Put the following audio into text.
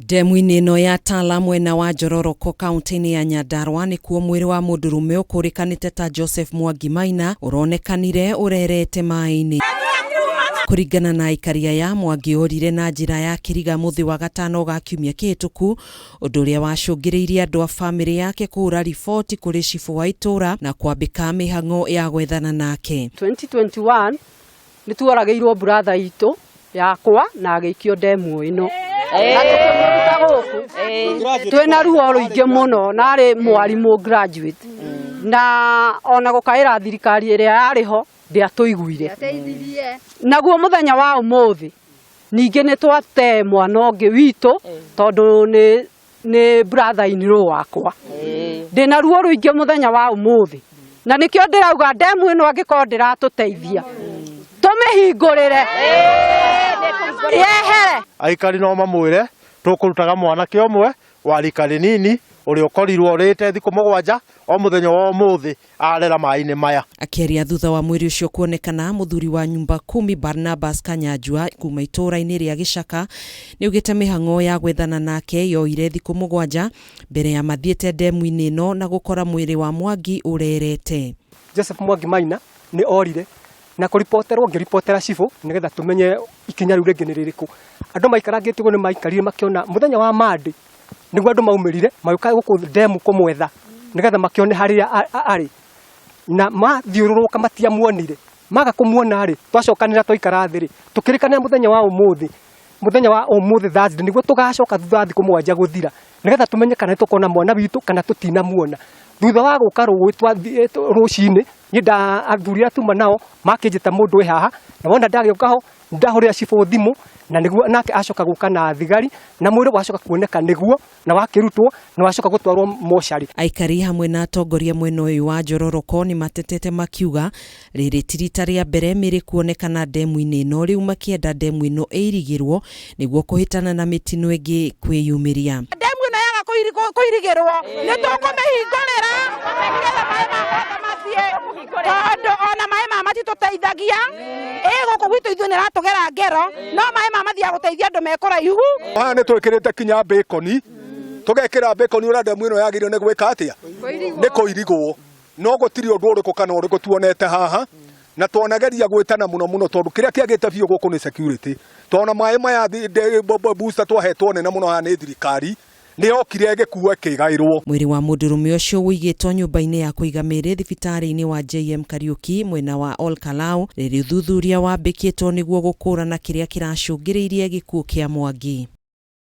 Ndemu-inĩ ĩno ya Tala mwena wa Njororoko kaunti-inĩ ya Nyandarua nĩkuo mwĩrĩ wa mũndũrũme ũkũrĩkanĩte ta Joseph Mwangi Maina ũronekanire ũrerete maĩ-inĩ. Kũringana na aikari aya, Mwangi orire na njĩra ya kĩriga mũthĩ wa gatano ga kiumia kĩhĩtũku, ũndũ ũrĩa wacũngĩrĩirie andũ a bamĩrĩ yake kũhũra riboti kũrĩ cibũ wa itũũra na kwambĩka mĩhang'o ya gwethana nake. 2021 nĩ tuoragĩirwo brother itũ yakwa na agĩikio ndemu ĩno na tũkĩmũruta gũkũ twĩna ruo rũingĩ mũno na arĩ mwarimũ graduate na ona gũkaĩra thirikari ĩrĩa yarĩ ho ndĩatũiguire. Naguo mũthenya wa ũmũthĩ ningĩ nĩ twate mwana ũngĩ witũ tondũ nĩ nĩ brother in law wakwa. Ndĩna ruo rũingĩ mũthenya wa ũmũthĩ na nĩkĩo ndĩrauga ndemu ĩno angĩkorwo ndĩratũteithia tũmĩhingũrĩre yehere. Aikari no mamwĩre tũkũrutaga mwanake ũmwe wa rika rĩnini ũrĩa ũkorirwo ũrĩte thikũ 7 o mũthenya wa ũmũthĩ arera maĩ-inĩ maya. Akĩaria thutha wa mwĩrĩ ũcio kuonekana, mũthuri wa nyumba kumi Barnabas Kanyanjua kuma itũũra-inĩ rĩa Gĩcaka nĩaugĩte mĩhang'o ya gwethana nake yoire thikũ 7 mbere ya mathiĩte ndemu-inĩ ĩno na gũkora mwĩrĩ wa Mwangi ũrerete. Joseph Mwangi Maina nĩ orire na kũripoterwo ngĩripotera cibũ nĩgetha tũmenye ikinya rĩu rĩngĩ nĩ rĩrĩkũ. Andũ maikarangĩte ũguo nĩ maikarire makĩona mũthenya wa Monday nĩguo andũ maumĩrire magĩũka gũkũ ndemu kũmwetha nĩgetha makĩone harĩa arĩ na mathiũrũrũka matiamuonire. Maga kũmuona rĩ, twacokanĩra twaikara thĩ rĩ, tũkĩrĩkanĩra mũthenya wa ũmũthĩ, mũthenya wa ũmũthĩ Thursday nĩguo tũgacoka thutha wa thikũ 7 gũthira nĩgetha tũmenye kana nĩtũkona mwana witũ kana tũtinamuona. Thutha wa gũka rũĩ rũcinĩ niĩ nda athuri arĩa tuma nao makĩnjĩta mũndũ wĩ haha na wona ndagĩũka ho ndahũrĩra cibũ thimũ na nĩguo nake acoka gũka na thigari na mwĩrĩ wacoka kuoneka nĩguo na wakĩrutwo na wacoka gũtwarwo mocarĩ. Aikari hamwe na atongoria mwena ũyũ wa Njororoko nĩ matetete makiuga rĩrĩ ti rita rĩa mbere mĩrĩ kuonekana ndemu-inĩ ĩno, rĩu makĩenda ndemu ĩno ĩirigĩrwo nĩguo kũhĩtana na mĩtino ĩngĩ kwĩyumĩria. Ndemu ĩno yaga kũirigĩrwo nĩ tũkũmĩhingũrĩra nĩgetha maĩ makũhota mathiĩ, tondũ ona maĩ maya matitũteithagia. Ĩ gũkũ gwitũ ithuĩ nĩ ĩratũgera ngero, no maĩ maya mathiaga gũteithia andũ me kũraihu. Haha nĩ twĩkĩrĩte kinya bacon, tũgekĩra bacon ũrĩa ndemu ĩno yagĩrĩirwo nĩ gwĩka atĩa, nĩ kũirigwo, no gũtirĩ ũndũ ũrĩkũ kana ũrĩkũ tuonete haha, na twanageria gwĩtana mũno mũno tondũ kĩrĩa kĩagĩte biũ gũkũ nĩ security. Tondũ maĩ maya booster twahetwo nene mũno haha nĩ thirikari, nĩ yokire ĩgĩkua ĩkĩgaĩrwo. Mwĩrĩ wa mũndũrũme ũcio ũigĩtwo nyũmba-inĩ ya kũiga mĩĩrĩ thibitarĩ-inĩ wa JM Kariuki mwena wa Ol Kalou, rĩrĩ ũthuthuria wambĩkĩtwo nĩguo gũkũrana kĩrĩa kĩracũngĩrĩirie gĩkuũ kĩa Mwangi.